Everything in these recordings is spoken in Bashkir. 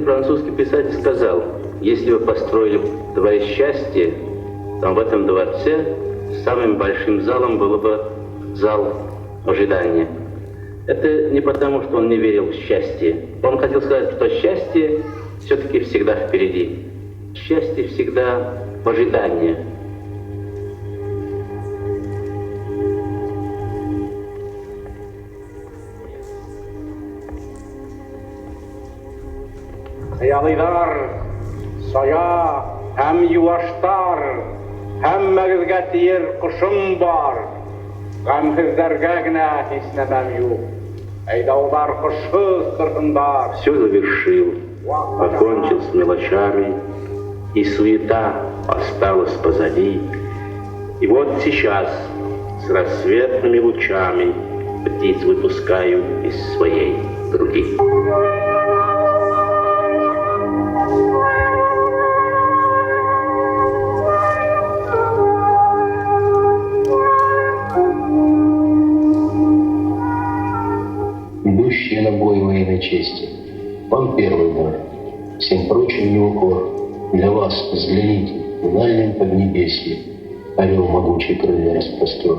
французский писатель сказал, если вы построили дворец счастья, там в этом дворце самым большим залом было бы зал ожидания. Это не потому, что он не верил в счастье. Он хотел сказать, что счастье все-таки всегда впереди. Счастье всегда в ожидании. Хыялыйҙар, сая һәм юаштар, һәммәгеҙгә тиер ҡошом бар. Ғәмһеҙҙәргә генә һис нәмәм юҡ. Әйҙә улар ҡошһоҙ торһондар. Все завершил, покончил с мелочами, и суета осталась позади. И вот сейчас с рассветными лучами птиц выпускаю из своей груди. Идущие на бой во имя чести, вам первый дар, всем прочим не укор. Для вас, взгляните, в дальнем поднебесье орел могучий крылья распростер.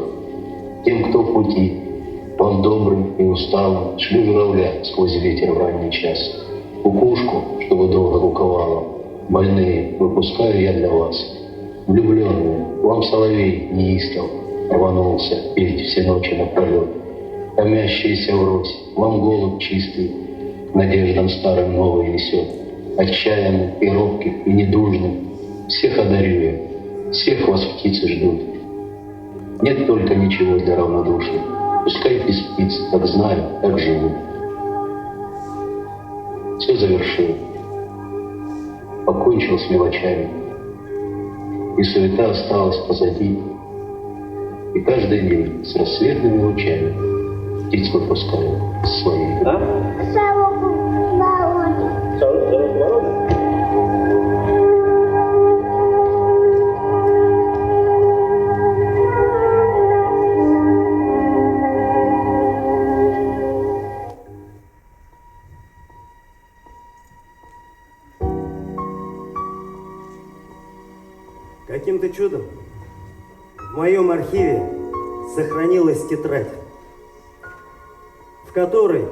Тем, кто в пути, вам добрым и усталым, шлю журавля сквозь ветер в ранний час. Кукушку, чтобы долго куковала, больные, выпускаю я для вас. Влюбленные, вам соловей неистов рванулся петь все ночи напролет. Томящиеся врозь, вам голубь чистый, надеждам старым новый несет. Отчаянных и робких, и недужных, всех одарю я, всех вас птицы ждут. Нет только ничего для равнодушных, пускай без птиц, как знаю, так живут. Все завершил, покончил с мелочами, и суета осталась позади, и каждый день с рассветными лучами птиц выпускаю из своей груди. Сороку вороне. Сороку вороны? Каким-то чудом в моем архиве сохранилась тетрадь, в которой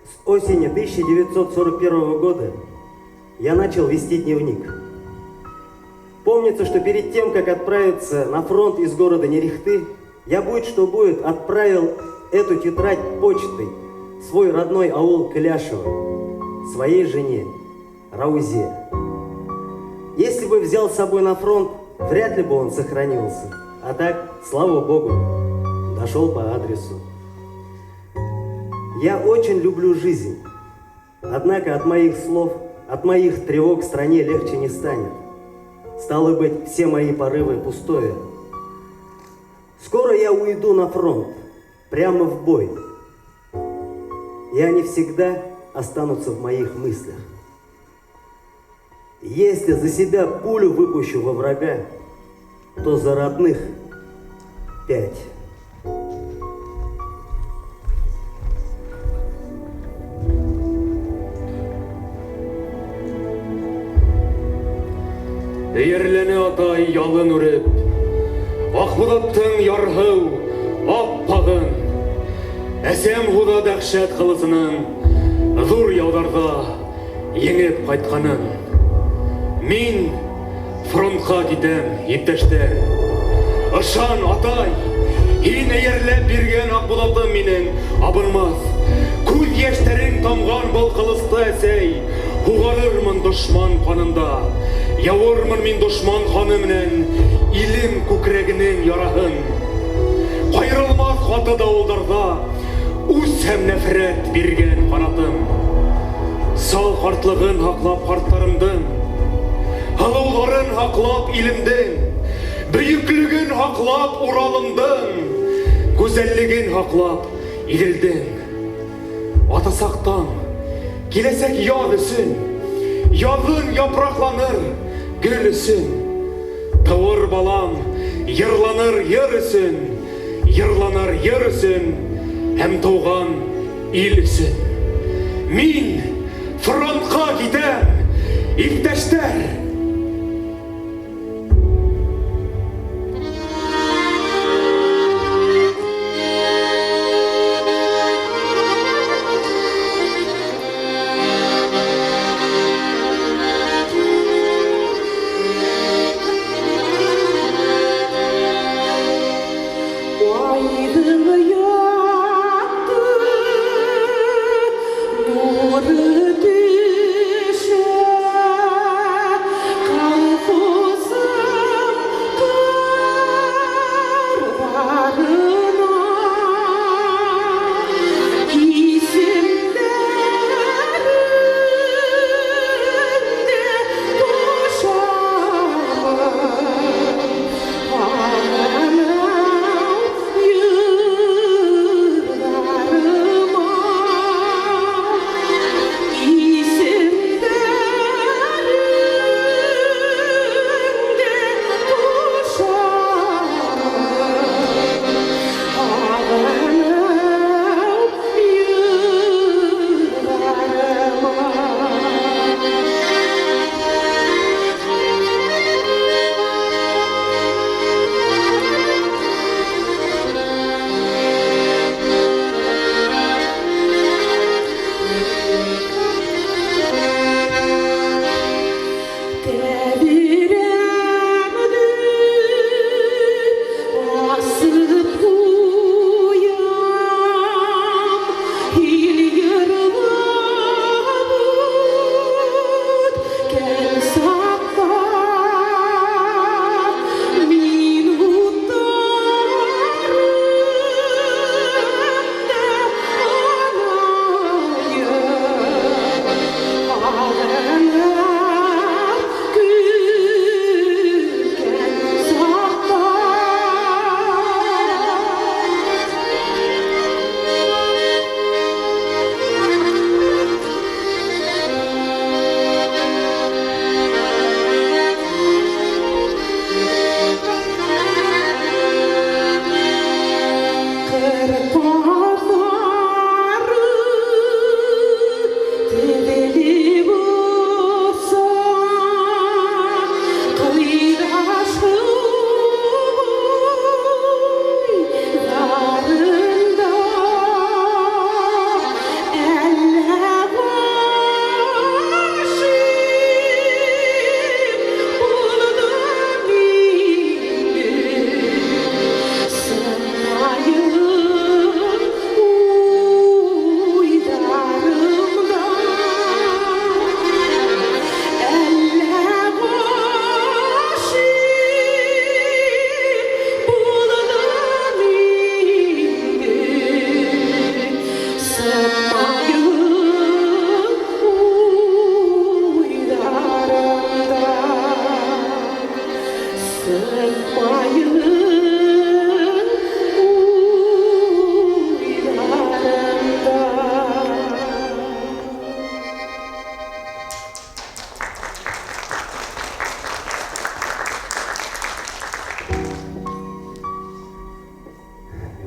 с осени 1941 года я начал вести дневник. Помнится, что перед тем, как отправиться на фронт из города Нерехты, я, будь что будет, отправил эту тетрадь почтой в свой родной аул Кляшево, своей жене Раузе. Если бы взял с собой на фронт, вряд ли бы он сохранился. А так, слава богу, дошел по адресу. Я очень люблю жизнь. Однако от моих слов, от моих тревог стране легче не станет. Стало быть, все мои порывы пустое. Скоро я уйду на фронт, прямо в бой. И они всегда останутся в моих мыслях. Если за себя пулю выпущу во врага, то за родных 5. Эйәрләне атай ялын үреп, Аҡбуҙаттың ярһыу аппағын. Әсәм һуҙа дәһшәт ҡылысының ҙур яуҙарҙа еңеп ҡайтҡанын. Мин фронтҡа китәм, иптәштәр. Ышан, атай, һин эйәрләп биргән Аҡбуҙатым минең абынмаҫ. Күҙ йәштәрең тамған был ҡылысты, әсәй, һуғарырмын дошман ҡанында. Яуырмын мин дошман ҡаны менән илем күкрәгенең яраһын. Ҡайырылмаҫ ҡаты дауылдарҙа үс һәм нәфрәт биргән ҡанатым. Сал ҡартлығын һаҡлап ҡарттарымдың, һылыуҙарын һаҡлап илемдең, бөйөклөгөн һаҡлап Уралымдың, гүзәллеген һаҡлап Иҙелдең. Атасаҡ таң киләсәк яҙ өсөн, яҙын япраҡланыр гөл өсөн. Тыуыр балам йырланыр йыр өсөн, йырланыр йыр өсөн һәм тыуған ил өсөн. Мин фронтҡа китәм. Иптәштәр!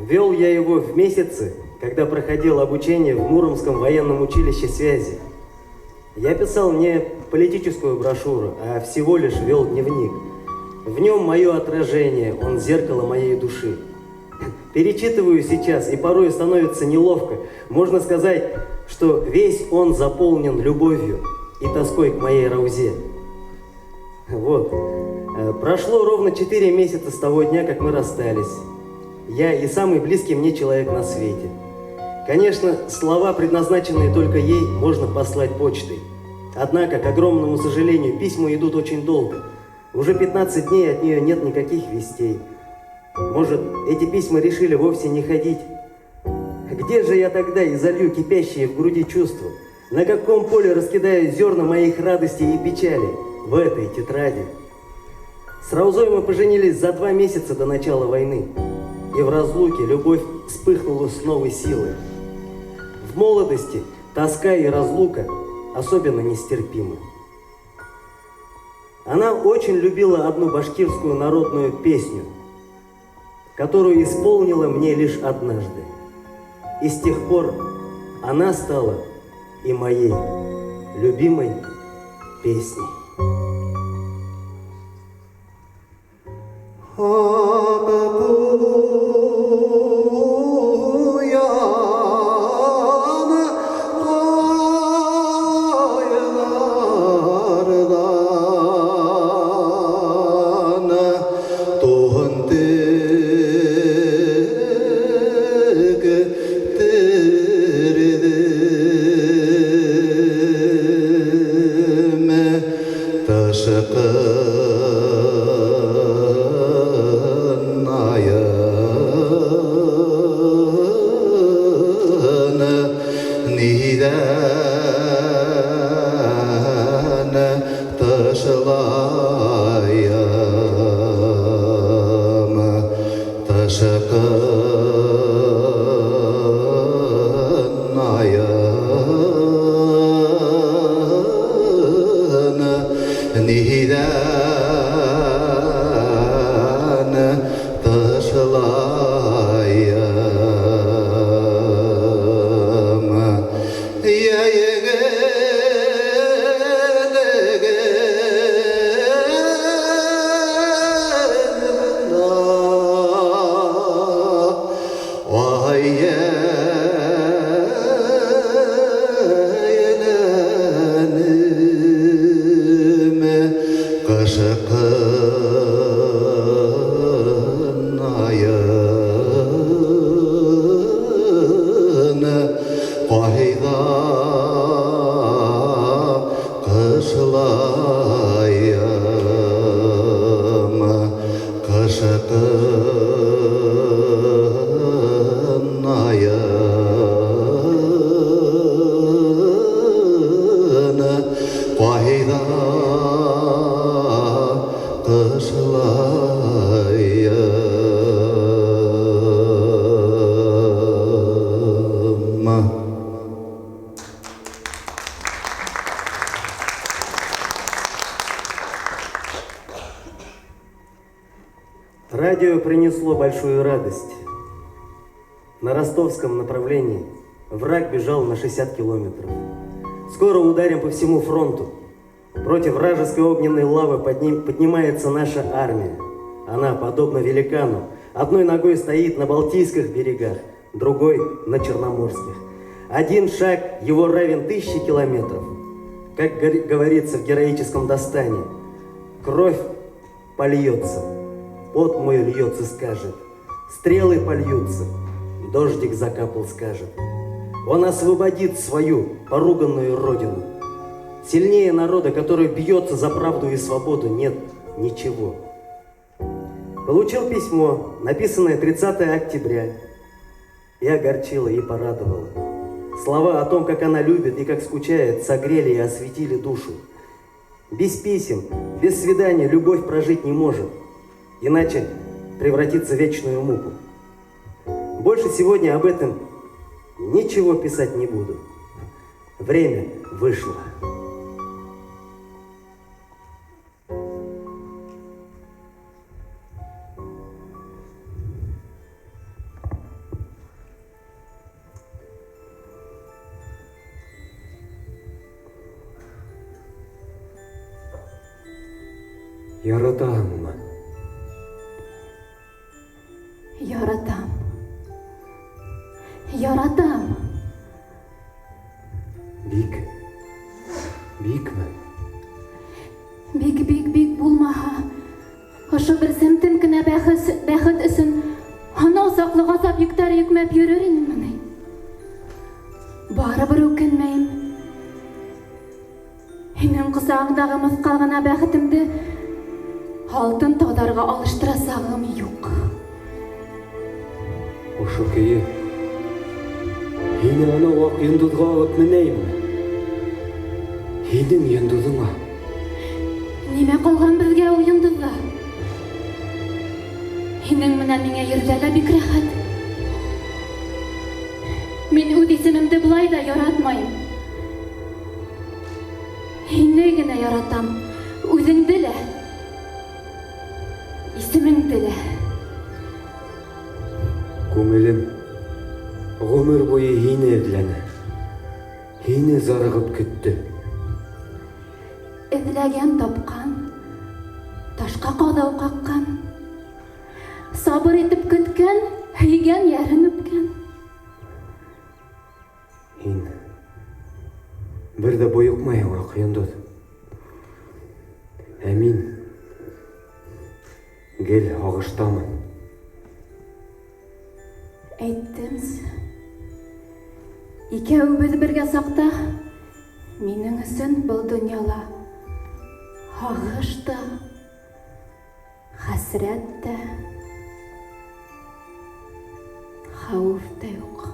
Вел я его в месяцы, когда проходил обучение в Муромском военном училище связи. Я писал не политическую брошюру, а всего лишь вел дневник. В нем мое отражение, он зеркало моей души. Перечитываю сейчас, и порой становится неловко. Можно сказать, что весь он заполнен любовью и тоской к моей Раузе. Вот. Прошло ровно 4 месяца с того дня, как мы расстались. Я и самый близкий мне человек на свете. Конечно, слова, предназначенные только ей, можно послать почтой. Однако, к огромному сожалению, письма идут очень долго. Уже 15 дней от нее нет никаких вестей. Может, эти письма решили вовсе не ходить? Где же я тогда изолью кипящие в груди чувства? На каком поле раскидаю зерна моих радостей и печали? В этой тетради. С Раузой мы поженились за 2 месяца до начала войны. И в разлуке любовь вспыхнула с новой силой. В молодости тоска и разлука особенно нестерпимы. Она очень любила одну башкирскую народную песню, которую исполнила мне лишь однажды. И с тех пор она стала и моей любимой песней. Радио принесло большую радость. На ростовском направлении враг бежал на 60 километров. Скоро ударим по всему фронту. Против вражеской огненной лавы поднимается наша армия. Она, подобно великану, одной ногой стоит на Балтийских берегах, другой на Черноморских. Один шаг его равен 1000 километров. Как говорится в героическом Дастане, кровь польется, пот мой льется, скажет, стрелы польются, дождик закапал, скажет. Он освободит свою поруганную родину. Сильнее народа, который бьется за правду и свободу, нет ничего. Получил письмо, написанное 30 октября. И огорчило, и порадовало. Слова о том, как она любит и как скучает, согрели и осветили душу. Без писем, без свидания любовь прожить не может, иначе превратится в вечную муку. Больше сегодня об этом ничего писать не буду. Время вышло. Яратаммы? Яратам. Яратам. Бик. Бикме? Бик, бик, бик булмаһа. Ошо бер семтем кенә бәхет өсөн анау саҡлы ғазап йөктәре йөкмәп йөрөр инемме ни? Барыбер үкенмәйем. Һинең ҡосағыңдағы мыҫҡал ғына бәхетемде алтын тауҙарға алыштырасағым юҡ. Ошо көйө һине анау аҡ йондоҙға алып менәйемме? Һинең йондоҙоңа. Нимә ҡалған беҙгә ул йондоҙҙа? Һинең менән миңә ерҙә лә бик рәхәт. Мин үҙ исемемде былай ҙа яратмайым. Һине генә яратам, үҙеңде лә, исемеңде лә. Күңелем ғүмер буйы һине эҙләне, һине зарығып көттө. Эҙләгән тапҡан, ташҡа ҡаҙау ҡаҡҡан. Сабыр итеп көткән, һөйгән йәрен үпкән. Һин бер ҙә бойоҡмайһың, Аҡ Йондоҙ. Ә мин гел һағыштамын. Әйттемсе, икәүебеҙ бергә саҡта минең өсөн был донъяла һағыш та, хәсрәт тә, хәүеф тә юҡ.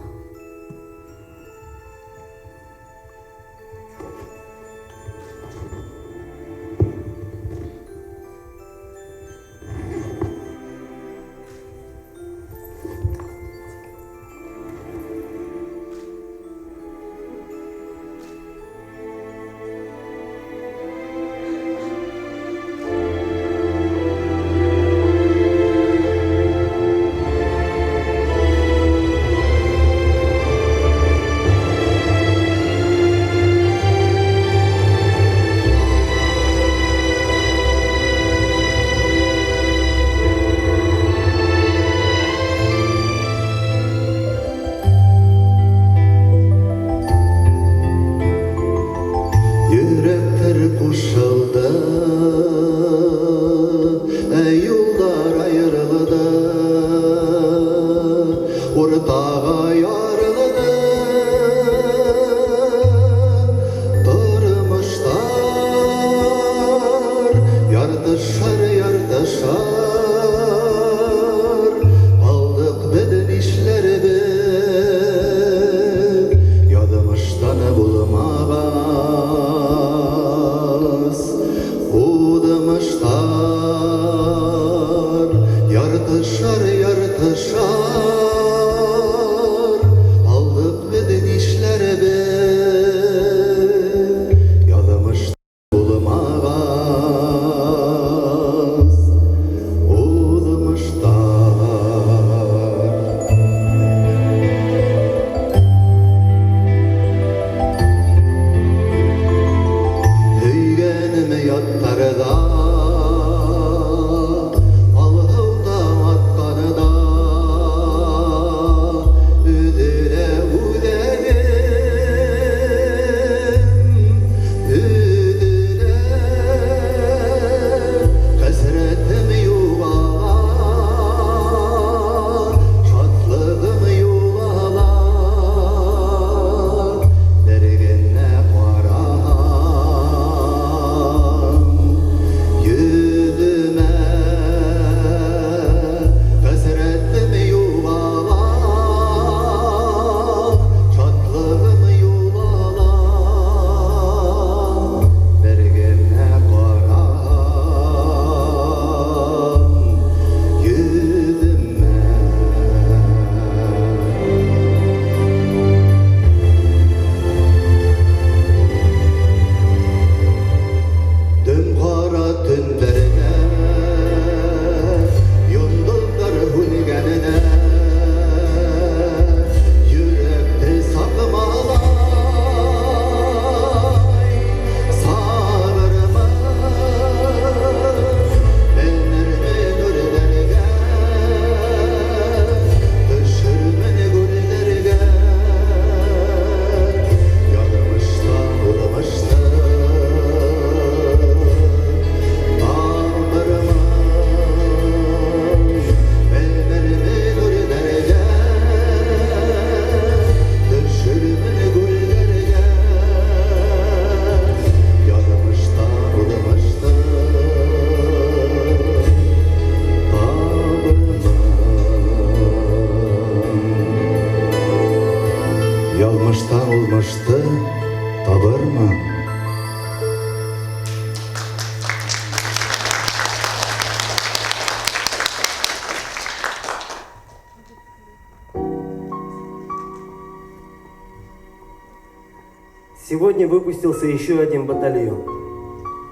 Сегодня выпустился еще один батальон.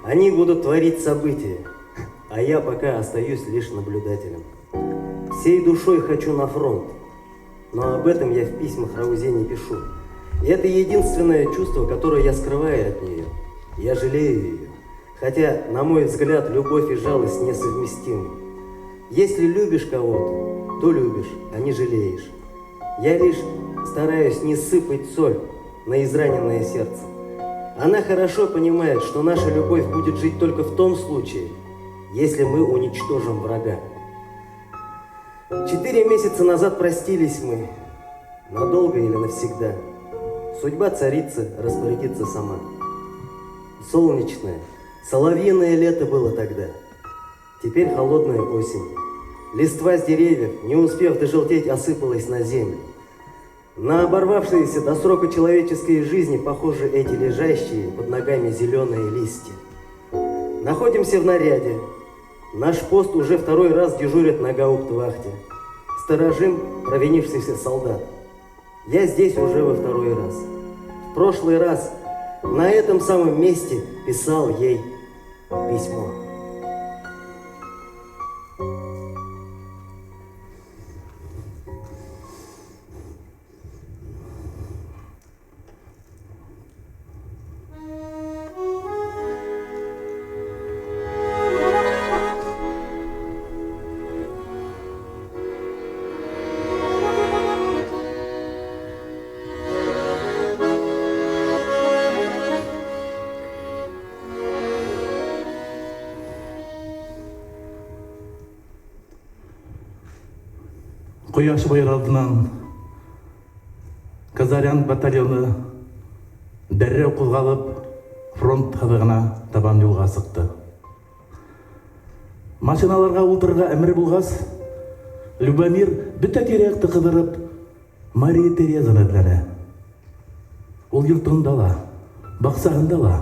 Они будут творить события, а я пока остаюсь лишь наблюдателем. Всей душой хочу на фронт, но об этом я в письмах Раузе не пишу. И это единственное чувство, которое я скрываю от нее. Я жалею ее. Хотя, на мой взгляд, любовь и жалость несовместимы. Если любишь кого-то, то любишь, а не жалеешь. Я лишь стараюсь не сыпать соль на израненное сердце. Она хорошо понимает, что наша любовь будет жить только в том случае, если мы уничтожим врага. 4 месяца назад простились мы, надолго или навсегда. Судьба царицы распорядится сама. Солнечное, соловьиное лето было тогда. Теперь холодная осень. Листва с деревьев, не успев дожелтеть, осыпалась на землю. На оборвавшиеся до срока человеческой жизни похожи эти лежащие под ногами зеленые листья. Находимся в наряде. Наш пост уже второй раз дежурит на гауптвахте. Сторожим провинившихся солдат. Я здесь уже во второй раз. В прошлый раз на этом самом месте писал ей письмо. Ҡояш байыр алдынан Казарян батальоны дәррәү ҡуҙғалып фронт һыҙығына табан юлға сыҡты. Машиналарға ултырырға әмер булғас, Любомир бөтә тирә-яҡты ҡыҙырып Мария Терезаны эҙләне. Ул йортонда ла, баҡсаһында ла,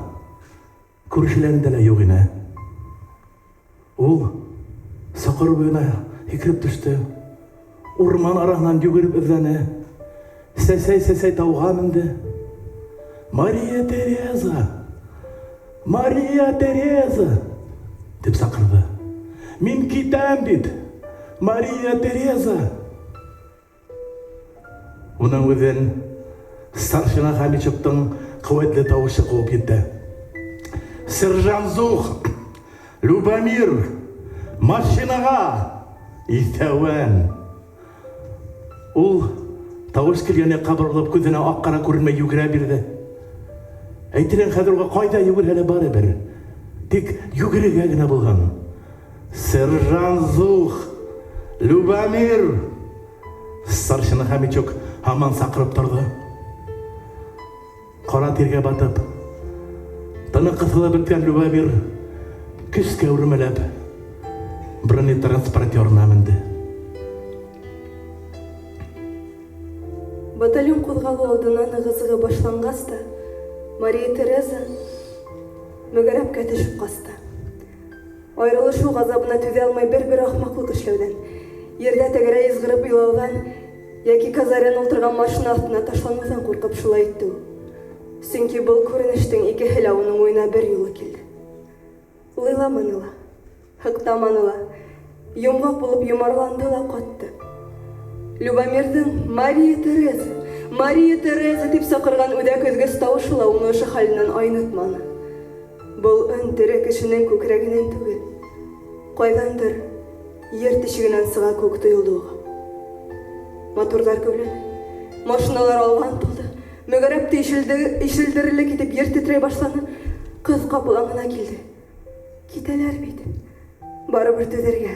күршеләрендә лә юҡ ине. Ул соҡор буйына һикереп төштө. Урман араһынан йүгереп эҙләне. Сәсәй-сәсәй тауға менде. Мария Тереза! Мария Тереза! Тип саҡырҙы. Мин китәм бит! Мария Тереза! Уның үҙен старшина Хомячоктың ҡеүәтле тауышы ҡыуып етте. Сержант Зух! Любомир! Машинаға! Иҫәүән! Ул тауыш килгән яҡҡа боролоп, күҙенә аҡ-ҡара күренмәй йүгерә бирҙе. Әйтерең, хәҙер уға ҡайҙа йүгерһә лә барыбер. Тик йүгерергә генә булған. Сержант Зух! Любомир! Старшина Хомячок һаман саҡырып торҙо. Ҡара тиргә батып, тыны ҡыҫылып бөткән Любомир көскә үрмәләп бронетранспортерына менде. Батальон ҡуҙғалыу алдынан ығы-зығы башланғас та, Мария Тереза мөгәрәпкә төшөп ҡасты. Айырылышыу ғазабына түҙә алмай бер-бер ахмаҡлыҡ эшләүҙән, ерҙә тәгәрәй ызғырып илауҙан йәки Казарян ултырған машина аҫтына ташланыуҙан ҡурҡып шулай итте ул. Сөнки был күренештең икеһе лә уның уйына бер юлы килде. Ул иламаны ла, һыҡтаманы ла, йомғаҡ булып йомарланды ла ҡатты. Любомирҙың Мария Тереза, Мария Тереза тип саҡырған үҙәк өҙгөс тауышы ла уны ошо хәленән айнытманы. Был өн тере кешенең күкрәгенән түгел, ҡайҙандыр ер тишегенән сыға күк тойолдо уға. Моторҙар геүләне, машиналар алға ынтылды, мөгәрәпте ишелдерерлек итеп ер тетрәй башланы. Ҡыҙ ҡапыл аңына килде. Китәләр бит. Барыбер түҙергә,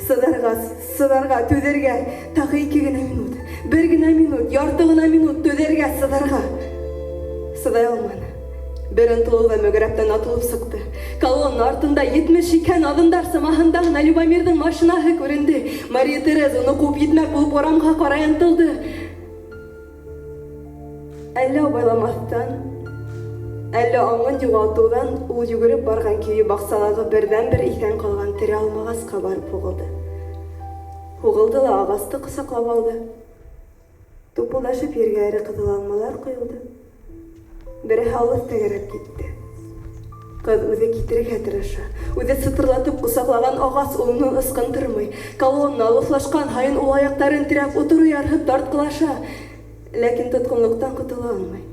сыҙарға, сыҙарға, түҙергә. Тағы 2 генә минут, 1 генә минут, ярты ғына минут түҙергә, сыҙарға. Сыҙай алманы. Бер ынтылыуҙа мөгәрәптән атылып сыҡты. Колонна артында 72 аҙымдар самаһында ғына Любомирҙың машинаһы күренде. Мария Тереза уны ҡыуып етмәк булып урамға ҡарай ынтылды. Әллә абайламаҫтан, әллә аңын юғалтыуҙан ул йүгереп барған көйө баҡсалағы берҙән-бер иҫән ҡалған тере алмағасҡа барып һуғылды. Һуғылды ла ағасты ҡосаҡлап алды. Тупылдашып ергә эре ҡыҙыл алмалар ҡойолдо. Береһе алыҫ тәгәрәп китте. Ҡыҙ үҙе китерергә тырыша. Үҙе сытырлатып ҡосаҡлаған ағас уны ысҡындырмай. Колонна алыҫлашҡан һайын ул аяҡтарын терәп отыро ярһып тартҡылаша. Ләкин тотҡонлоҡтан ҡотола алмай.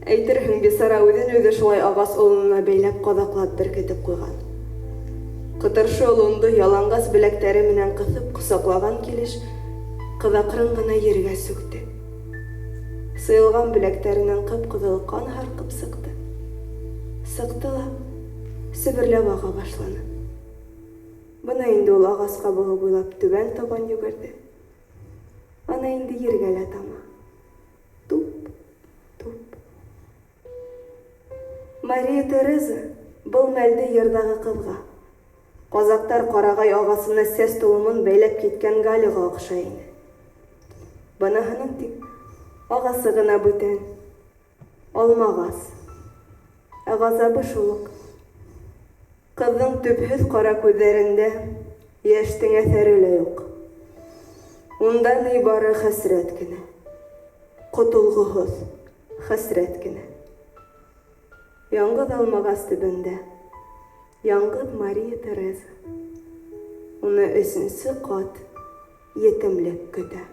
Әйтерһең, бисара үҙен-үҙе шулай ағас олонона бәйләп ҡаҙаҡлап беркетеп ҡуйған. Ҡытыршы олондо яланғас беләктәре менән ҡыҫып ҡосаҡлаған килеш, ҡыҙ аҡрын ғына ергә сүкте. Сыйылған беләктәренән ҡып-ҡыҙыл ҡан һарҡып сыҡты. Сыҡты ла себерләп аға башланы. Бына инде ул ағас ҡабығы буйлап түбән табан йүгерҙе. Ана инде ергә лә тама. Туп, туп. Мария Тереза был мәлде йырҙағы ҡыҙға, ҡазаҡтар ҡарағай ағасына сәс толомон бәйләп киткән Галиға оҡшай ине. Быныһының тик ағасы ғына бүтән, алмағас. Ә ғазабы шул уҡ. Ҡыҙҙың төпһөҙ ҡара күҙҙәрендә йәштең әҫәре лә юҡ. Унда ни бары хәсрәт кенә. Ҡотолғоһоҙ хәсрәт кенә. Яңғыҙ алмағас төбөндә яңғыҙ Мария Тереза. Уны өсөнсө ҡат етемлек көтә.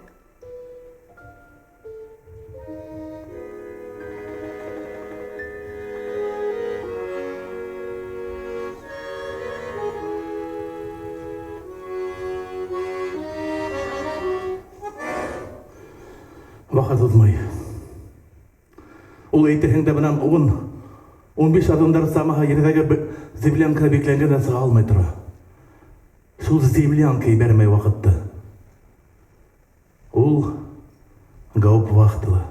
Ваҡыт уҙмай. Ул әйтерһең дә бынан 10-15 аҙымдар самаһы ерҙәге землянка бикләнгән дә сыға алмай тора. Шул землянка ебәрмәй ваҡытты. Ул гауптвахтала.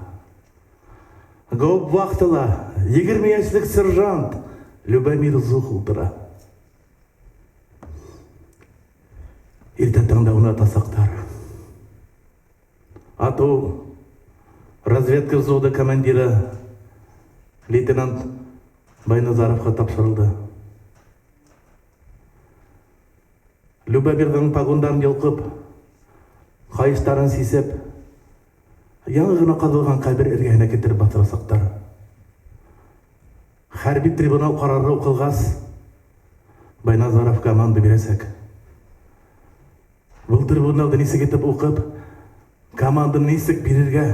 Гауптвахтала 20 йәшлек сержант Любомир Зух ултыра. Иртә таңда уны атасаҡтар. Атыу разведка взвода командиры лейтенант Байназаровға тапшырылды. Любомирҙың погондарын йолҡоп, ҡайыштарын сисеп, яңы ғына ҡаҙылған ҡәбер эргәһенә килтереп баҫтырасаҡтар. Хәрби трибунал ҡарары уҡылғас, Байназаров команда бирәсәк. Был трибуналды нисек итеп уҡып, команданы нисек бирергә,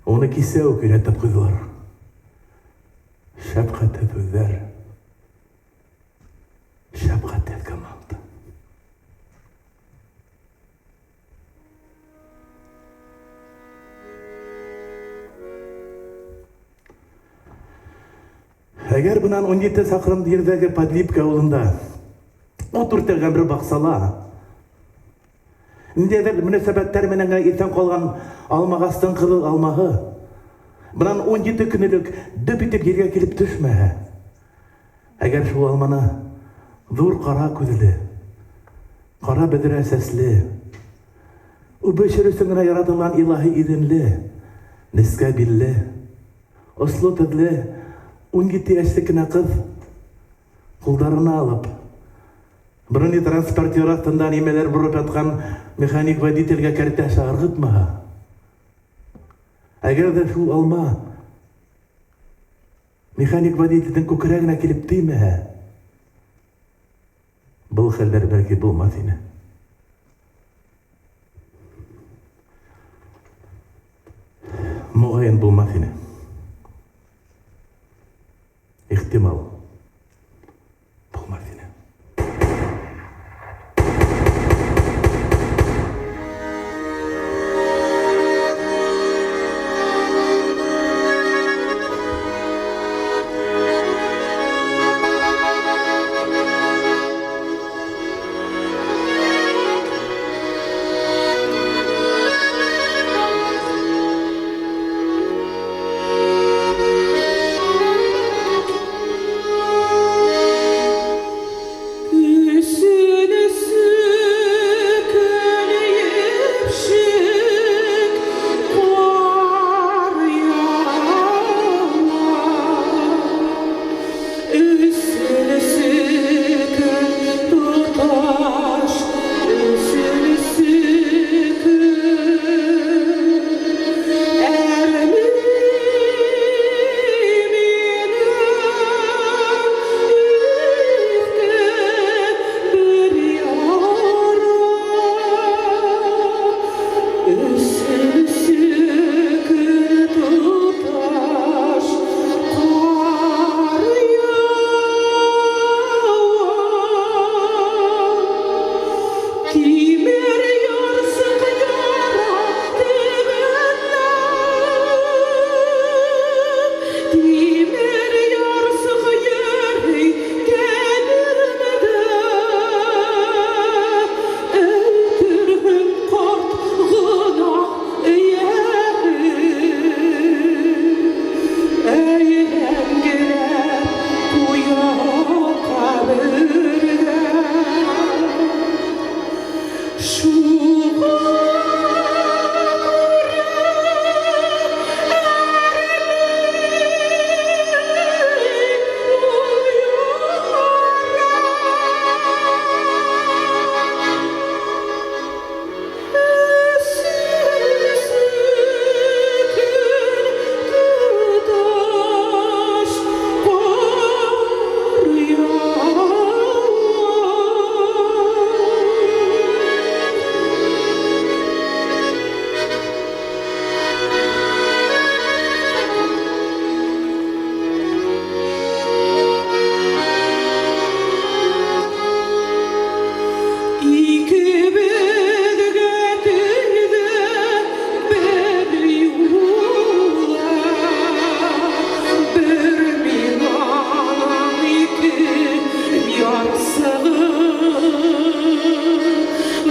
уны кисә үк өйрәтеп ҡуйҙылар. Шәфҡәтһеҙ һүҙҙәр, шәфҡәтһеҙ команда. Әгәр бынан 17 саҡрым ерҙәге Подлипка ауылында ут үртәлгән бер баҡсала ниндәйҙер мөнәсәбәттәр менән генә иҫән ҡалған алмағастың ҡыҙыл алмаһы бынан 17 көн элек дөп итеп ергә килеп төшмәһә, әгәр шул алманы ҙур ҡара күҙле, ҡара бөҙрә сәсле, үбешер өсөн генә яратылған илаһи иренле, нескә билле, осло теҙле 17 йәшлек кенә ҡыҙ ҡулдарына алып, бронетранспортер аҫтында нимәлер бороп ятҡан механик водителгә кәртә аша ырғытмаһа, әгәр ҙә шул алма механик водителдең күкрәгенә килеп теймәһә, был хәлдәр бәлки булмаҫ ине. Моғайын булмаҫ ине. Ихтимал булмаҫ ине.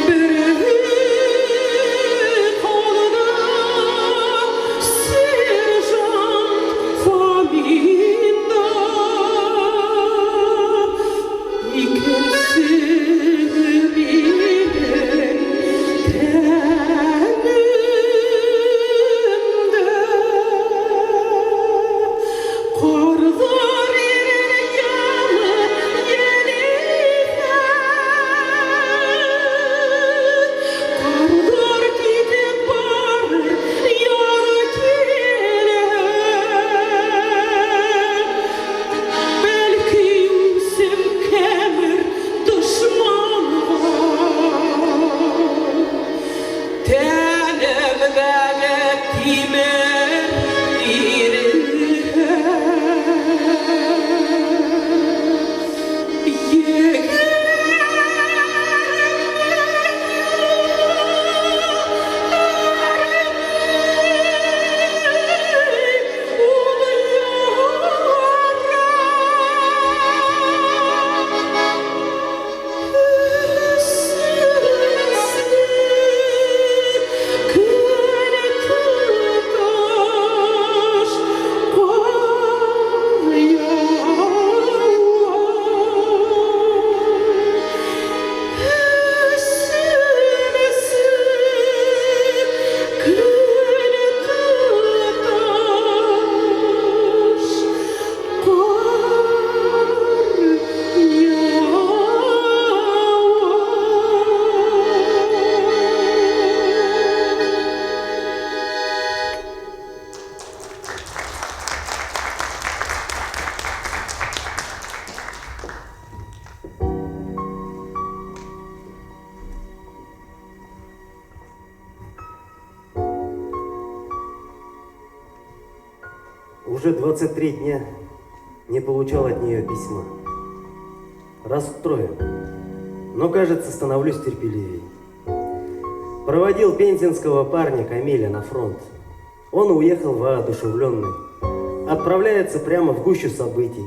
Береһе ҡалды сержант Фоминда, икенсе минең тәнемдә. Ҡарҙар ирер яңы елиһә, Ҡарҙар китеп барыр, яҙ килһә. Бәлки үсем кәмер дошманға, Тәнемдәге тимер иреһә. Егерме ул яра. Көл тоташ ҡар яуа. Эҫе көл тоташ ҡар яуа. Уже 23 дня не получал от нее письма. Расстроен, но, кажется, становлюсь терпеливее. Проводил пензенского парня Камиля на фронт. Он уехал воодушевленный. Отправляется прямо в гущу событий.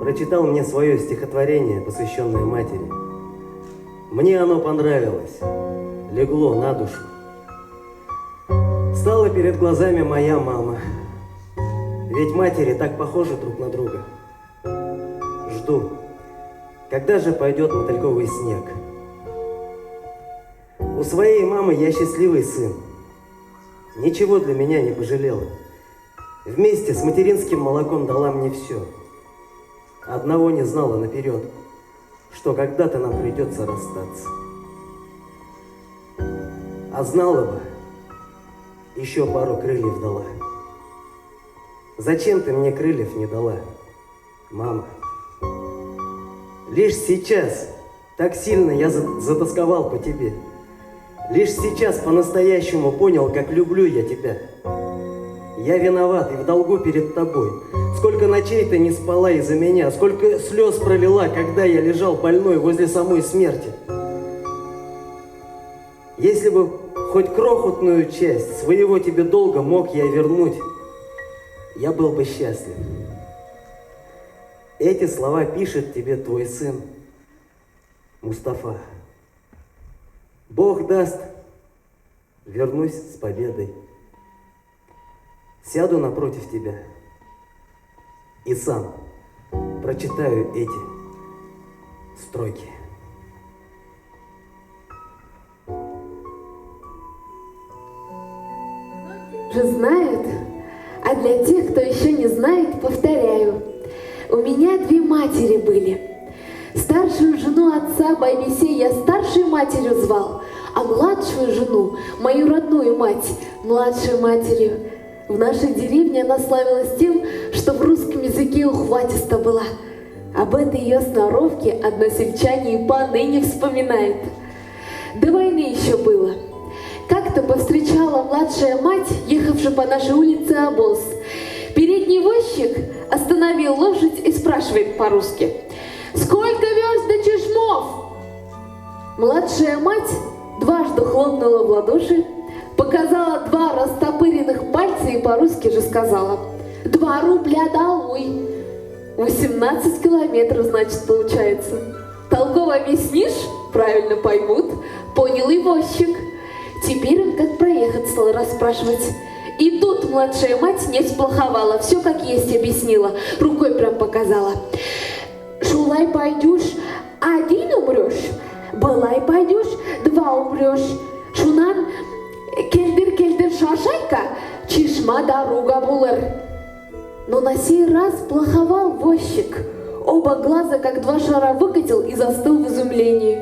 Прочитал мне свое стихотворение, посвященное матери. Мне оно понравилось, легло на душу. Стала перед глазами моя мама. Ведь матери так похожи друг на друга. Жду, когда же пойдет мотыльковый снег. У своей мамы я счастливый сын. Ничего для меня не пожалела. Вместе с материнским молоком дала мне все. Одного не знала наперед, что когда-то нам придется расстаться. А знала бы, еще пару крыльев дала. Зачем ты мне крыльев не дала, мама? Лишь сейчас так сильно я затасковал по тебе. Лишь сейчас по-настоящему понял, как люблю я тебя. Я виноват и в долгу перед тобой. Сколько ночей ты не спала из-за меня, сколько слез пролила, когда я лежал больной возле самой смерти. Если бы хоть крохотную часть своего тебе долга мог я вернуть, я был бы счастлив. Эти слова пишет тебе твой сын Мустафа. Бог даст, вернусь с победой. Сяду напротив тебя и сам прочитаю эти строки. Уже знают, а для тех, кто еще не знает, повторяю. У меня две матери были. Старшую жену отца Байбисе я старшей матерью звал, а младшую жену, мою родную мать, младшей матерью. В нашей деревне она славилась тем, что в русском языке ухватиста была. Об этой ее сноровке односельчане и поныне вспоминают. До войны еще было. Как-то повстречала младшая мать, ехавшая по нашей улице обоз. Передний возчик остановил лошадь и спрашивает по-русски: «Сколько верст до Чишмов?» Младшая мать дважды хлопнула в ладоши, показала два растопыренных пальца и по-русски же сказала: 2 рубля долой. 18 километров, значит, получается. Толково Объяснишь, правильно поймут. Понял и возчик. Теперь он как проехать стал расспрашивать. И тут младшая мать не сплоховала, все как есть объяснила, рукой прям показала. Шулай пойдешь, один умрешь, былай пойдешь, два умрешь. Шунан келдер-келдер шашайка, чишма дорога булыр. Но на сей раз плоховал возчик. Оба глаза, как два шара, выкатил и застыл в изумлении.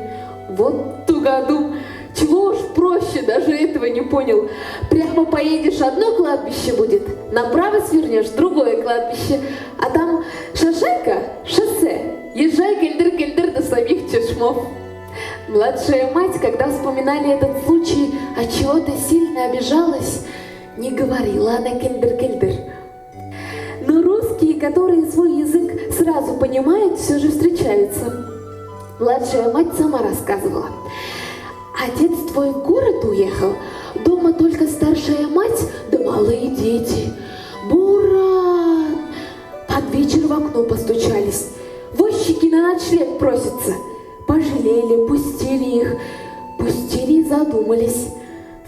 Вот тугодум! Чего уж проще, даже этого не понял. Прямо поедешь, одно кладбище будет, направо свернешь, другое кладбище. А там шашайка, шоссе. Езжай кельдыр-кельдыр до самих чешмов. Младшая мать, когда вспоминали этот случай, от чего-то сильно обижалась, не говорила она кельдыр-кельдыр. Но русские, которые свой язык сразу понимают, все же встречаются. Младшая мать сама рассказывала. Отец твой в город уехал, дома только старшая мать да малые дети. Буран! Под вечер в окно постучались. Возчики на ночлег просятся. Пожалели, пустили их, пустили и задумались.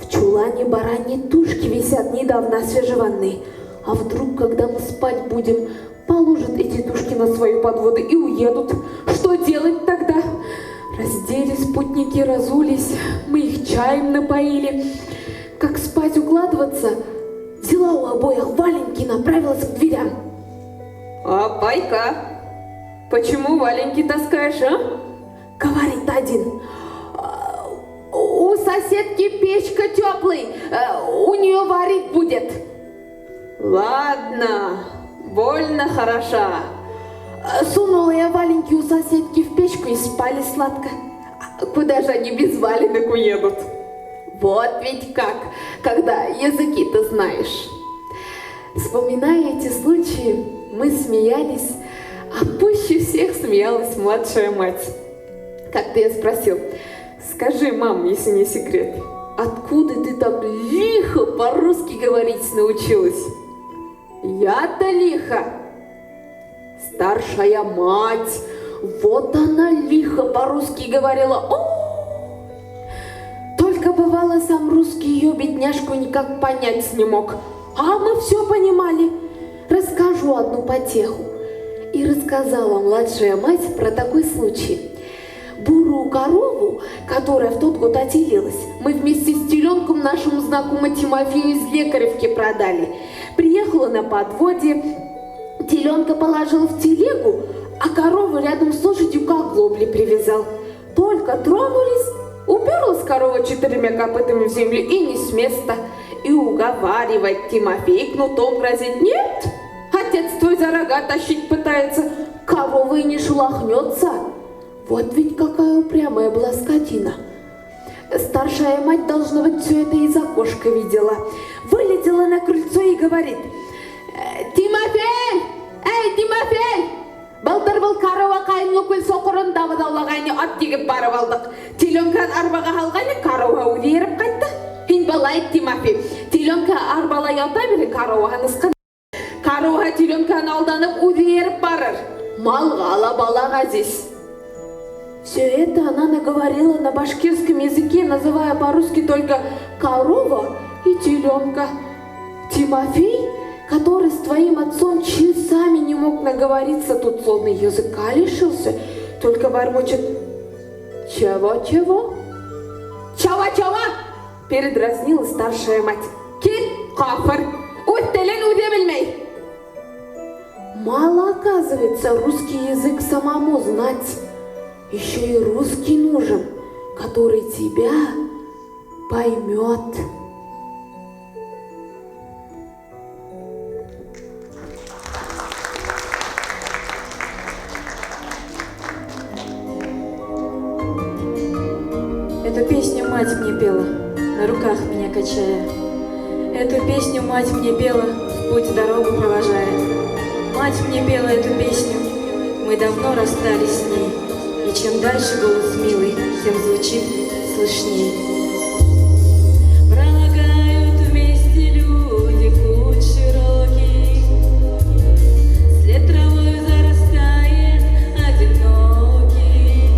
В чулане бараньи тушки висят недавно освежеванные. А вдруг, когда мы спать будем, положат эти тушки на свои подводы и уедут? Что делать тогда? Разделись путники, разулись, мы их чаем напоили. Как спать укладываться, взяла у обоих валенки и направилась к дверям. Апайка, почему валенки таскаешь, а? Говорит один. У соседки печка теплый, у нее варить будет. Ладно, больно хороша. Сунула я валенки у соседки в печку и спали сладко. Куда же они без валенок уедут? Вот ведь как, когда языки-то знаешь. Вспоминая эти случаи, мы смеялись, а пуще всех смеялась младшая мать. Как-то я спросил: скажи, мам, если не секрет, откуда ты так лихо по-русски говорить научилась? Я-то лихо. Старшая мать, вот она лихо по-русски говорила. О! Только бывало, сам русский ее бедняжку никак понять не мог. А мы все понимали. Расскажу одну потеху. И рассказала младшая мать про такой случай. Бурую корову, которая в тот год отелилась, мы вместе с теленком нашему знакомому Тимофею из Лекаревки продали. Приехала на подводе, теленка положил в телегу, а корову рядом с лошадью к оглобле привязал. Только тронулись, уперлась корова четырьмя копытами в землю и не с места. И уговаривать Тимофей кнутом грозит: нет, отец твой за рога тащить пытается, корова и не шелохнется. Вот ведь какая упрямая была скотина. Старшая мать, должно быть, все это из окошка видела. Вылетела на крыльцо и говорит: Тимофей! Эй, Тимофей! Былтыр был корова Ҡайынлыкүл соҡоронда быҙаулағайны, ат егеп барып алдыҡ. Теленканы арбаға һалғайны, корова үҙе эйәреп ҡайтты. Һин былай ит, Тимофей. Теленка арбала ята бирер, короваһын ысҡын. Корова теленканы алданып үҙе эйәреп барыр. Малға ла бала ғәзиз. Все это она наговорила на башкирском языке, называя по-русски только корова и теленка. Тимофей, который с твоим отцом часами не мог наговориться, тут словно языка лишился, только бормочет: чего-чего? Чего-чего? Передразнила старшая мать. Кит, кафыр, үҙ телен үҙе белмәй. Мало, оказывается, русский язык самому знать. Еще и русский нужен, который тебя поймет. Эту песню мать мне пела, на руках меня качая. Эту песню мать мне пела, в путь дорогу провожая. Мать мне пела эту песню, мы давно расстались с ней. И чем дальше голос милый, тем звучит слышней. Пролагают вместе люди путь широкий, след травой зарастает одинокий.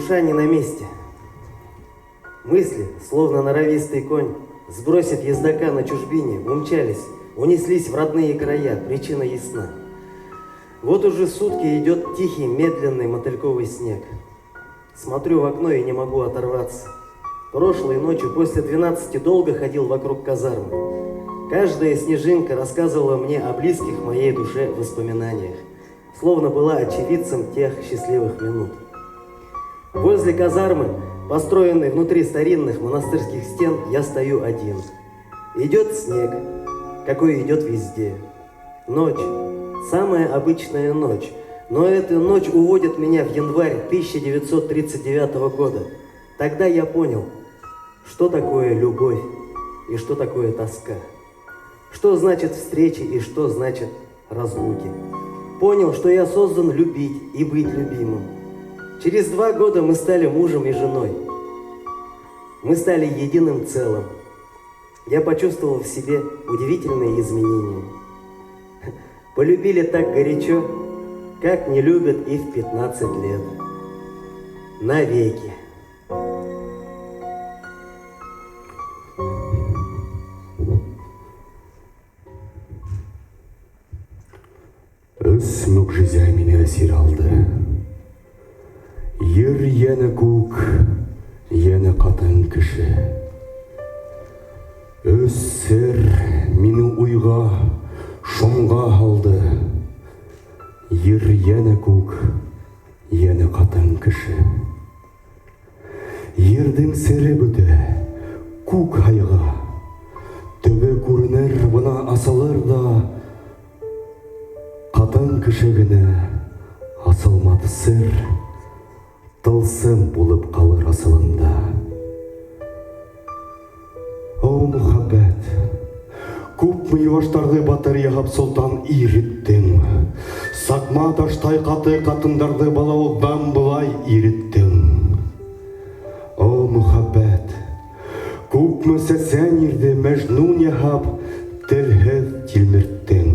Душа не на месте. Мысли, словно норовистый конь, сбросив ездока на чужбине, умчались, унеслись в родные края, причина ясна. Вот уже сутки идет тихий, медленный мотыльковый снег. Смотрю в окно и не могу оторваться. Прошлой ночью после 12 долго ходил вокруг казармы. Каждая снежинка рассказывала мне о близких моей душе воспоминаниях, словно была очевидцем тех счастливых минут. Возле казармы, построенной внутри старинных монастырских стен, я стою один. Идет снег, какой идет везде. Ночь, самая обычная ночь, но эта ночь уводит меня в январь 1939 года. Тогда я понял, что такое любовь и что такое тоска. Что значит встречи и что значит разлуки. Понял, что я создан любить и быть любимым. Через 2 года мы стали мужем и женой. Мы стали единым целым. Я почувствовал в себе удивительные изменения. Полюбили так горячо, как не любят и в 15 лет. Навеки. Өс мөгжизә мине әсир алды. Ер йәнә күк, йәнә ҡатын кеше. Өс сер мине уйға, шомға һалды. Ер йәнә күк, йәнә ҡатын кеше. Ерҙең сере бөтә, күк һайға. Төбө күренер, бына асылыр ҙа, ҡатын кеше генә асылмаҫ сер, тылсым булып ҡалыр асылында. О, мөхәббәт, күпме йыуаштарҙы батыр яһап солтан ир иттең. Саҡма таштай ҡаты ҡатындарҙы балауыҙҙан былай иреттең. О, мөхәббәт, күпме сәсән ирҙе мәжнүн яһап телһеҙ тилмерттең.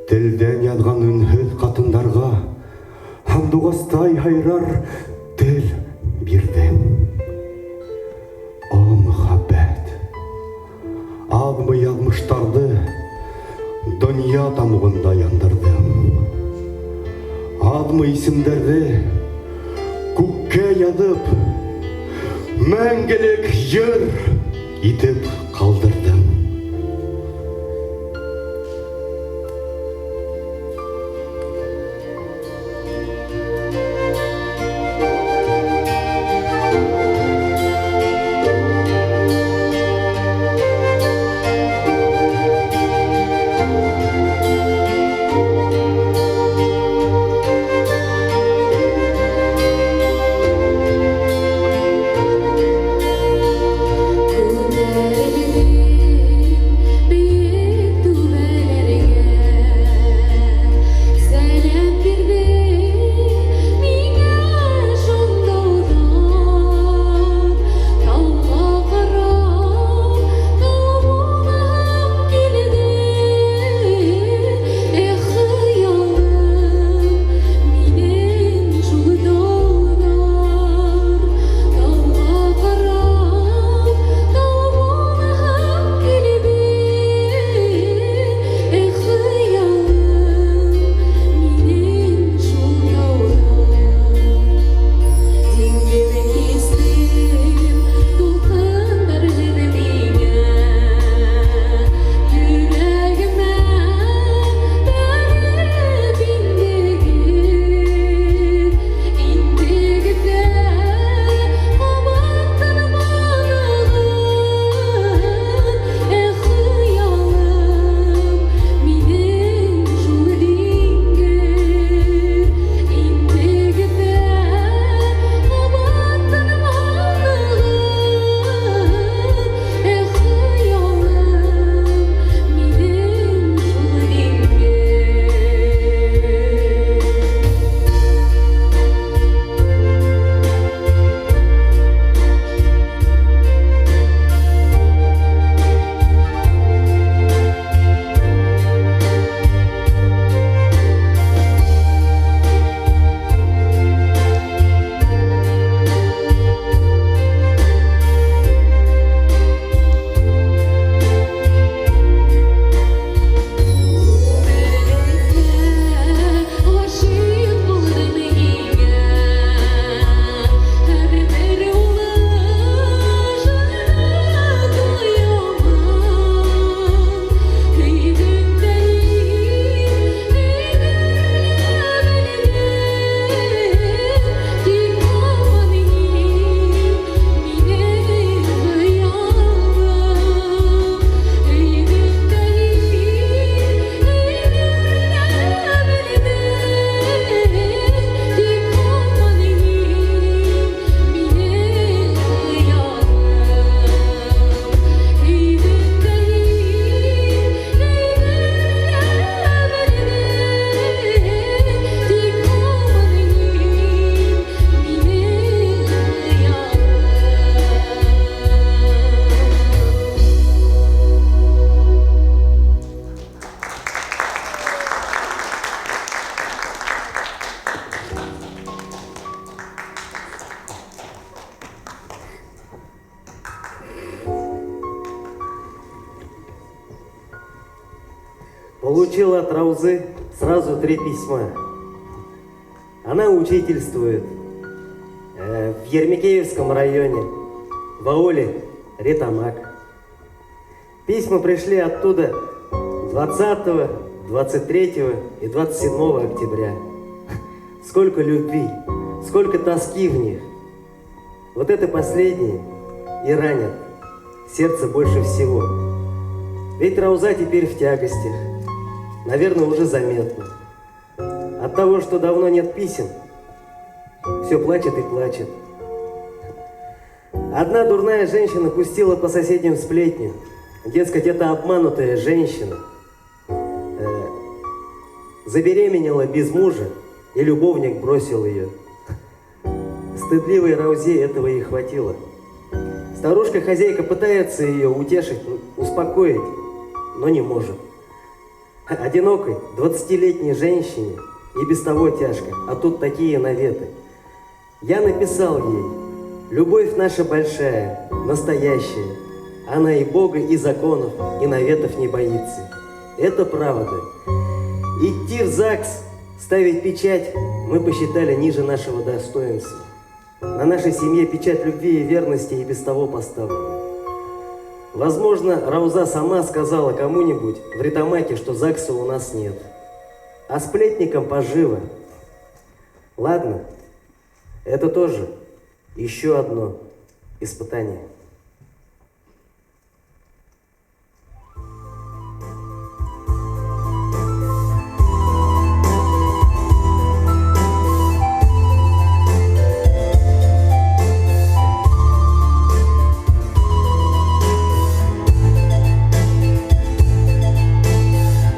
Телдән яҙған өнһөҙ ҡатындарға һандуғастай һайрар тел бирҙең. О, мөхәббәт, аҙмы яҙмыштарҙы донъя тамуғында яндырҙың. Аҙмы исемдәрҙе күккә яҙып, мәңгелек йыр итеп ҡалдырҙың. Күтәрелде. Получил от Раузы сразу три письма. Она учительствует в Ермекеевском районе, в ауле Ретамак. Письма пришли оттуда 20, 23 и 27 октября. Сколько любви, сколько тоски в них. Вот это последнее и ранит сердце больше всего. Ведь Рауза теперь в тягостях. Наверное, уже заметно. От того, что давно нет писем, все плачет и плачет. Одна дурная женщина пустила по соседним сплетню. Дескать, это обманутая женщина. Забеременела без мужа, и любовник бросил ее. Стыдливой Раузе этого и хватило. Старушка-хозяйка пытается ее утешить, успокоить, но не может. Одинокой 20-летней женщине и без того тяжко, а тут такие наветы. Я написал ей: любовь наша большая, настоящая. Она и Бога, и законов, и наветов не боится. Это правда. Идти в ЗАГС, ставить печать мы посчитали ниже нашего достоинства. На нашей семье печать любви и верности и без того поставлена. Возможно, Рауза сама сказала кому-нибудь в Ретамаке, что ЗАГСа у нас нет. А сплетникам поживо. Ладно, это тоже еще одно испытание.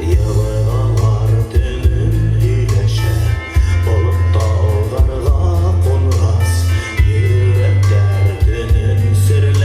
Йылғалар төнөн һөйләшә, болотта алдарға ҡунғас, йөрәктәр төнөн серләшә.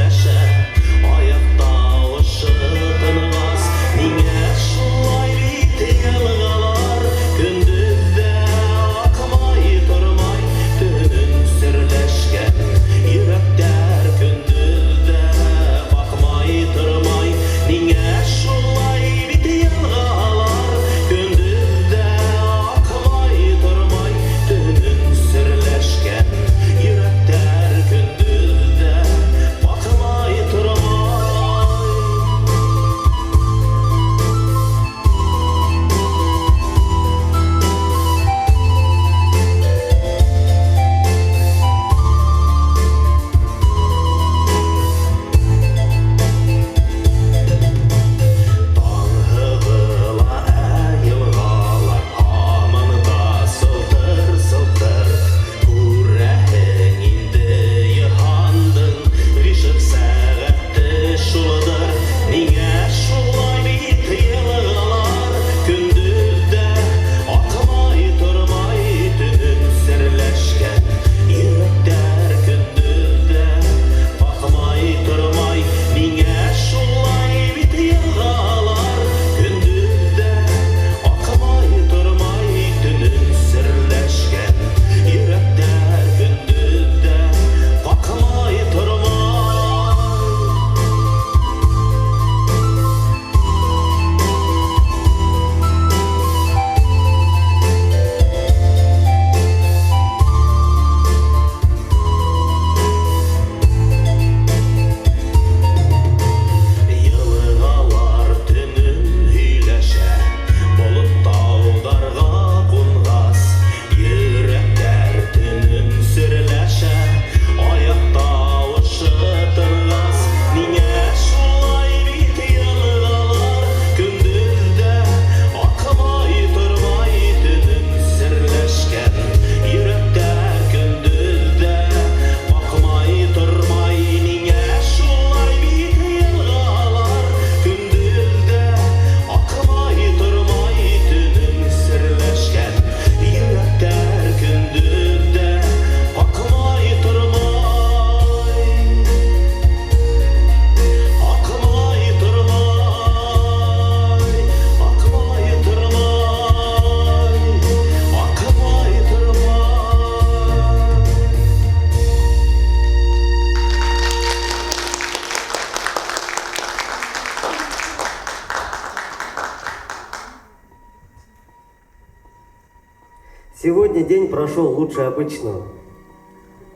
Сегодня день прошел лучше обычного.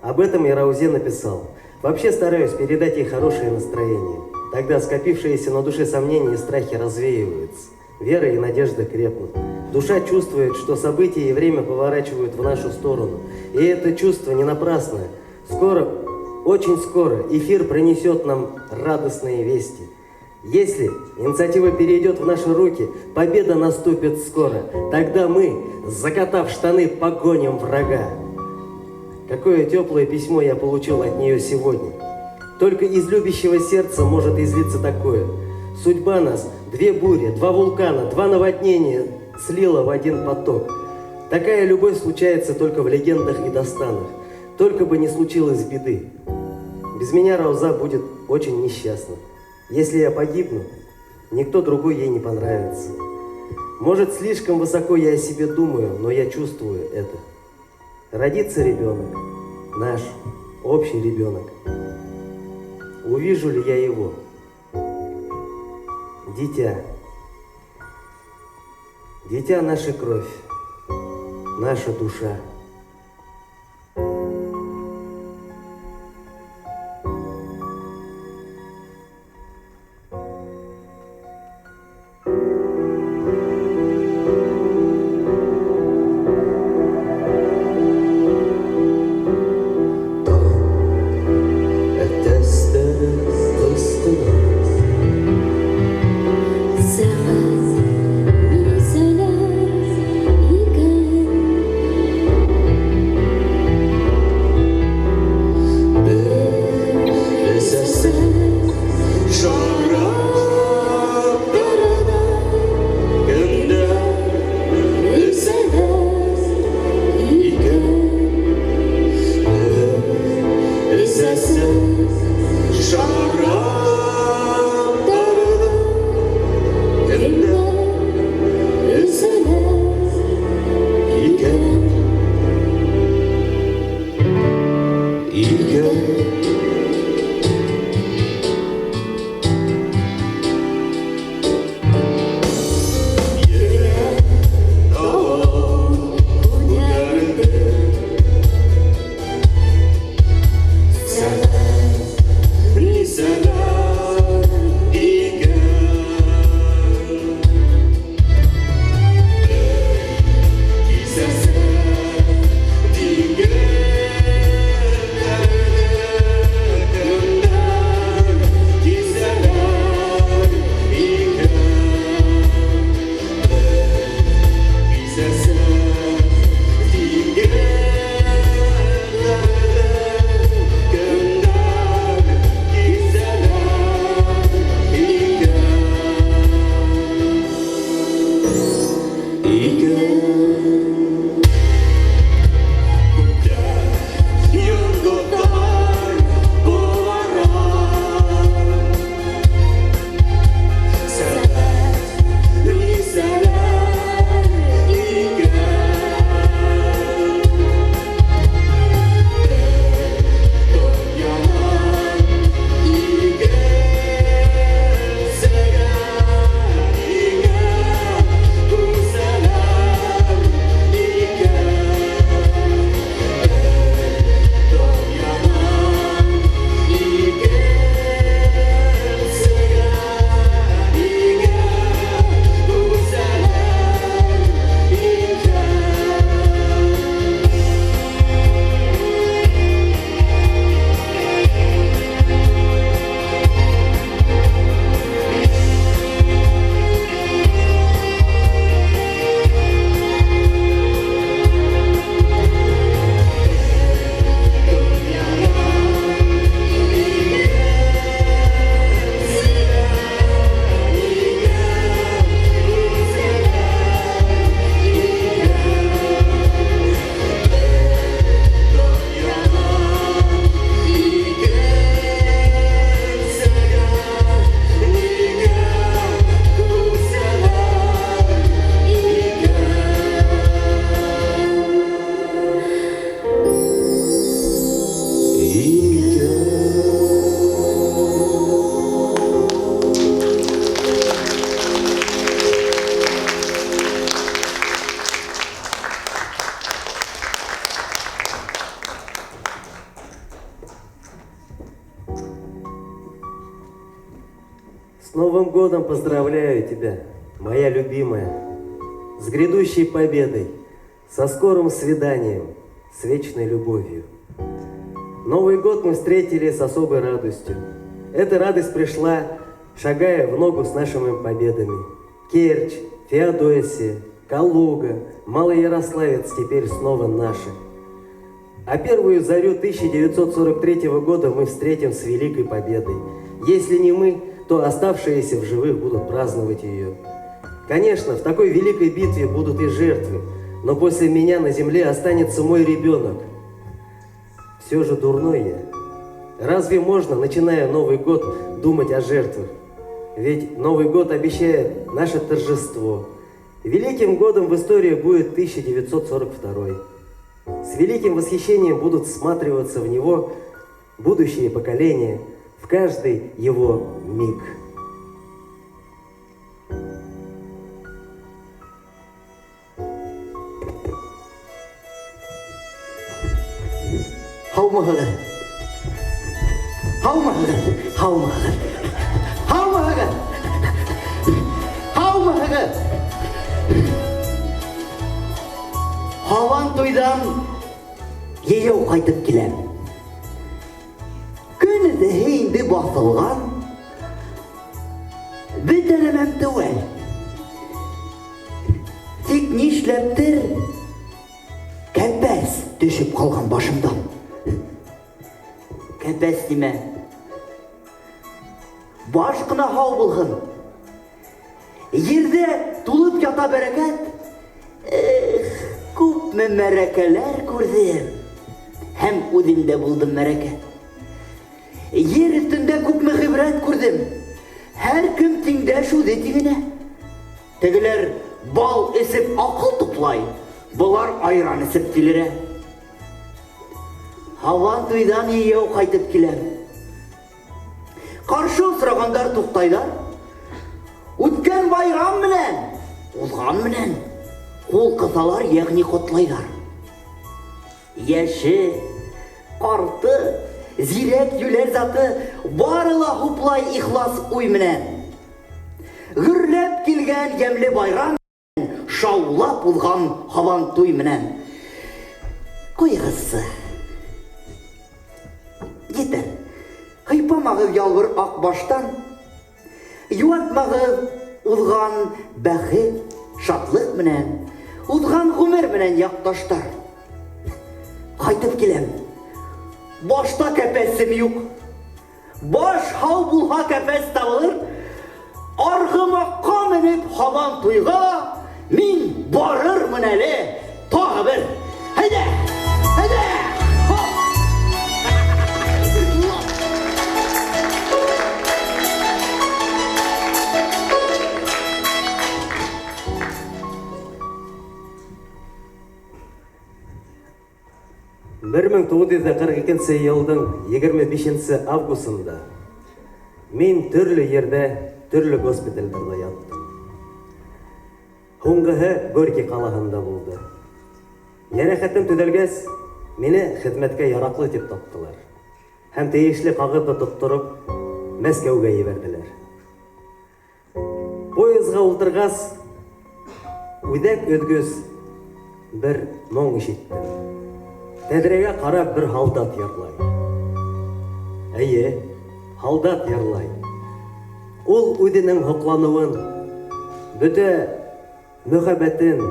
Об этом я Раузе написал. Вообще стараюсь передать ей хорошее настроение. Тогда скопившиеся на душе сомнения и страхи развеиваются. Вера и надежда крепнут. Душа чувствует, что события и время поворачивают в нашу сторону. И это чувство не напрасное. Скоро, очень скоро эфир принесет нам радостные вести. Если инициатива перейдет в наши руки, победа наступит скоро. Тогда мы, закатав штаны, погоним врага. Какое теплое письмо я получил от нее сегодня. Только из любящего сердца может излиться такое. Судьба нас, две бури, два вулкана, два наводнения слила в один поток. Такая любовь случается только в легендах и достанах. Только бы не случилось беды. Без меня Рауза будет очень несчастна. Если я погибну, никто другой ей не понравится. Может, слишком высоко я о себе думаю, но я чувствую это. Родится ребенок, наш общий ребенок. Увижу ли я его? Дитя. Дитя наша кровь, наша душа. С Новым годом поздравляю тебя, моя любимая, с грядущей победой, со скорым свиданием, с вечной любовью. Новый год мы встретили с особой радостью. Эта радость пришла, шагая в ногу с нашими победами. Керчь, Феодосия, Калуга, Малоярославец теперь снова наши. А первую зарю 1943 года мы встретим с великой победой. Если не мы, то оставшиеся в живых будут праздновать ее. Конечно, в такой великой битве будут и жертвы, но после меня на земле останется мой ребенок. Все же дурной я. Разве можно, начиная Новый год, думать о жертвах? Ведь Новый год обещает наше торжество. Великим годом в истории будет 1942. С великим восхищением будут всматриваться в него будущие поколения в каждый его миг. Һаумыһығыҙ! Һаумыһығыҙ! Һаумыһығыҙ! Һаумыһығыҙ! Һаумыһығыҙ! Һабан туйҙан йәйәү ҡайтып киләм. Көн эҫеһе инде баҫылған. Бөтә нәмәм теүәл. Тик нишләптер кәпәс төшөп ҡалған башымдан. Кәпәс нимә? Баш ҡына һау булһын. Ерҙә тулып ята бәрәкәт. Эх, күпме мәрәкәләр күрҙем. Һәм үҙем дә булдым мәрәкә. Ер өҫтөндә күпме ғибрәт күрҙем. Һәр кем тиңдәш үҙе тиңенә. Тегеләр бал эсеп аҡыл туплай, былар айран эсеп тилерә. Һабан туйҙан йәйәү ҡайтып киләм. Ҡаршы осрағандар туҡтайҙар. Үткән байрам менән, уҙған менән ҡул ҡыҫалар, йәғни ҡотлайҙар. Йәше, ҡарты, зирәк йүләр заты бары ла хуплай ихлас уй менән. Гөрләп килгән йәмле байрам менән, шаулап уҙған һабан туй менән. Ҡуйығыҙсы. Етәр. Һыйпамағыҙ ялбыр аҡ баштан, йыуатмағыҙ уҙған бәхет, шатлыҡ менән, уҙған ғүмер менән яҡташтар. Ҡайтып киләм. Башта кәпәсем юҡ. Баш һау булһа кәпәс табылыр. Арғымаҡҡа менеп һабан туйға мин барырмын әле тағы бер. Әйҙә! Әйҙә! 1942 йылдың 25 августында мин төрлө ерҙә, төрлө госпиталдәрҙә яттым. Һуңғыһы Горький ҡалаһында булды. Йәрәхәтем төҙәлгәс, мине хеҙмәткә яраҡлы тип таптылар. Һәм тейешле ҡағыҙҙы тоттороп, Мәскәүгә ебәрҙеләр. Поездға ултырғас, үҙәк өҙгөс бер моң ишеттем. Тәҙрәгә ҡарап бер һалдат йырлай. Эйе, һалдат йырлай. Ул үҙенең һоҡланыуын, бөтә мөхәббәтен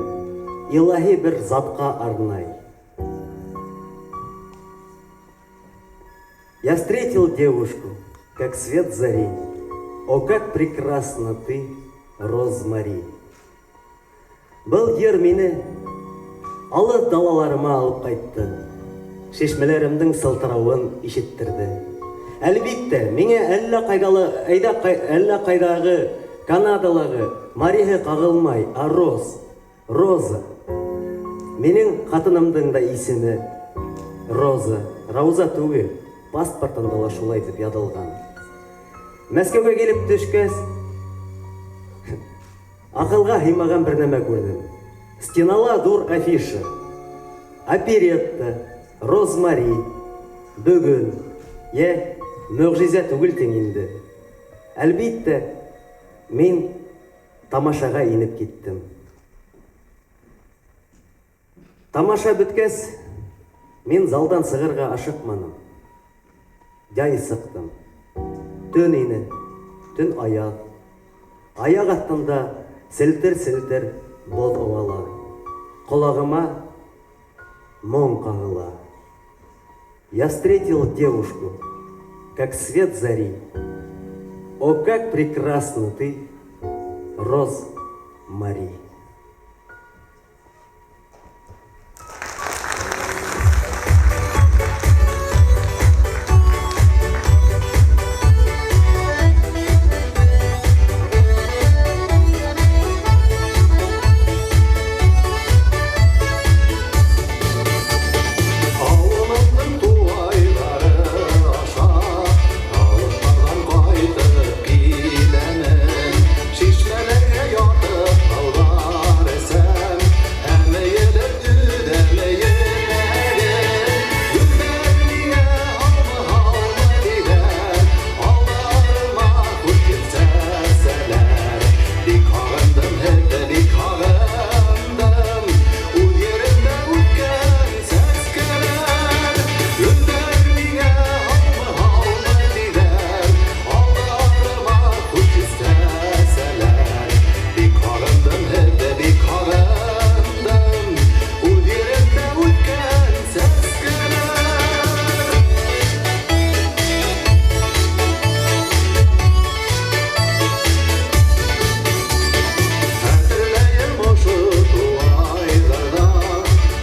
илаһи бер затҡа арнай. Я встретил девушку, как свет зари. О, как прекрасна ты, Розмари. Был йыр мине алыҫ далаларыма алып ҡайтты. Шишмәләремдең сылтырауын ишеттерҙе. Әлбиттә, миңә әллә ҡайҙалы, әйҙә әллә ҡайҙағы Канадалағы Мариһы ҡағылмай, а Роз, Роза. Минең ҡатынымдың да исеме Роза, Рауза түгел, паспортында ла шулай тип яҙылған. Мәскәүгә килеп төшкәс, аҡылға һыймаған бер нәмә күрҙем. Стенала ҙур афиша. Оперетта, Розмари, бөгөн, йә, мөғжизә түгел тиң инде. Әлбиттә, Мин тамашаға инеп киттем. Тамаша бөткәс, мин залдан сығырға ашыҡманым. Яй сыҡтым. Төн ине, төн аяҙ. Аяҡ аҫтында селтер-селтер боҙ ыуала. Ҡолағыма моң ҡағыла. Я встретил девушку, как свет зари. О, как прекрасна ты, Роз Мари. Ауылымдың туғайлары аша Алыҫтарҙан ҡайтып киләмен. Шишмәләргә ятып һыуҙар эсәм Һәм эйелеп өҙәм эйеләген. Гөлдәр миңә һаумы, һаумы тиҙәр, Алдарыма хуш еҫ сәсәләр. Бик һағындым һеҙҙе, бик һағындым, Үҙ еремдә үҫкән сәскәләр. Гөлдәр миңә һаумы, һаумы тиҙәр, Алдарыма хуш еҫ сәсәләр. Бик һағындым һеҙҙе, бик һағындым, Үҙ еремдә үҫкән сәскәләр. Хәтерләйем ошо туғайҙарҙа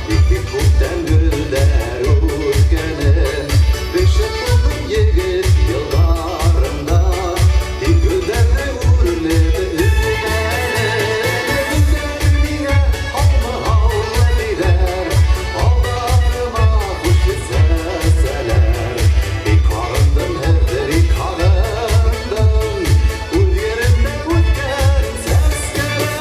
Бик-бик күптән гөлдәр үҫкәнен. Бешеп булдым егет йылдарымда, Тик гөлдәрҙе үрелеп өҙмәнем. Гөлдәр миңә һаумы, һаумы тиҙәр, Алдарыма хуш еҫ сәсәләр. Бик һағындым һеҙҙе, бик һағындым, Үҙ еремдә үҫкән сәскәләр.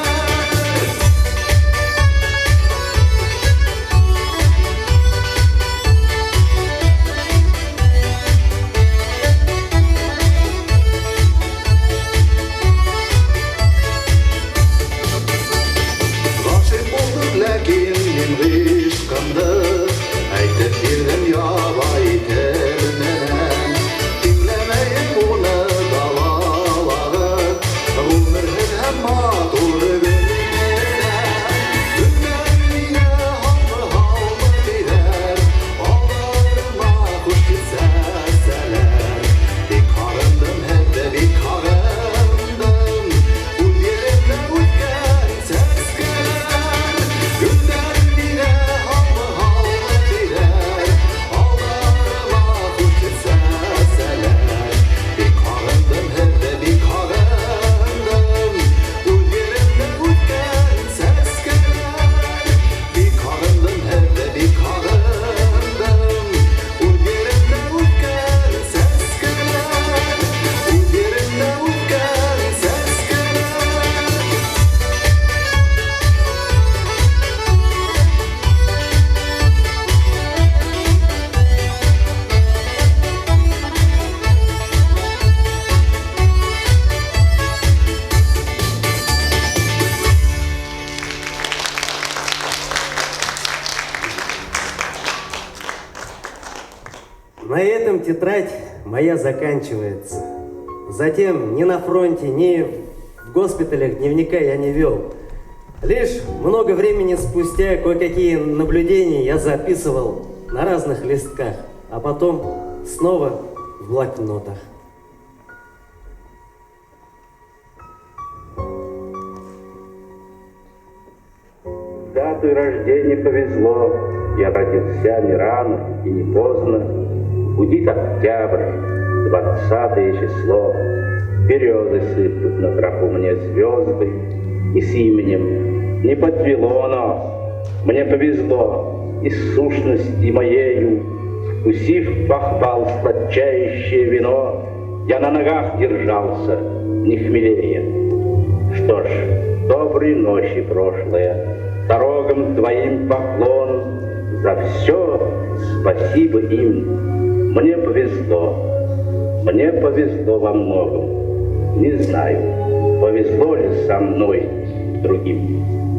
Ғашиҡ булдым, ләкин мин ғишҡымды Әйтеп бирҙем ябай тел менән. Тиңләмәйем уны далалағы Ғүмерһеҙ һәм матур гөл менән. Гөлдәр миңә һаумы, һаумы тиҙәр, Алдарыма хуш еҫ сәсәләр. Бик һағындым һеҙҙе, бик һағындым, Үҙ еремдә үҫкән сәскәләр. Гөлдәр миңә һаумы, һаумы тиҙәр, Алдарыма хуш еҫ сәсәләр. Бик һағындым һеҙҙе, бик һағындым, Үҙ еремдә үҫкән сәскәләр. Бик һағындым һеҙҙе, бик һағындым, Үҙ еремдә үҫкән сәскәләр. Үҙ еремдә үҫкән сәскәләр. На этом тетрадь моя заканчивается. Затем ни на фронте, ни в госпиталях дневника я не вел. Лишь много времени спустя кое-какие наблюдения я записывал на разных листках, а потом снова в блокнотах. С датой рождения повезло, я родился не рано и не поздно. Гудит октябрь, 20 число, березы сыплют на тропу мне звезды, и с именем не подвело нас, мне повезло, и с сущности моею, вкусив похвал сладчайшее вино, я на ногах держался, не хмелея. Что ж, доброй ночи, прошлое, дорогам твоим поклон, за все спасибо им. Мне повезло во многом, не знаю, Повезло ли со мной другим?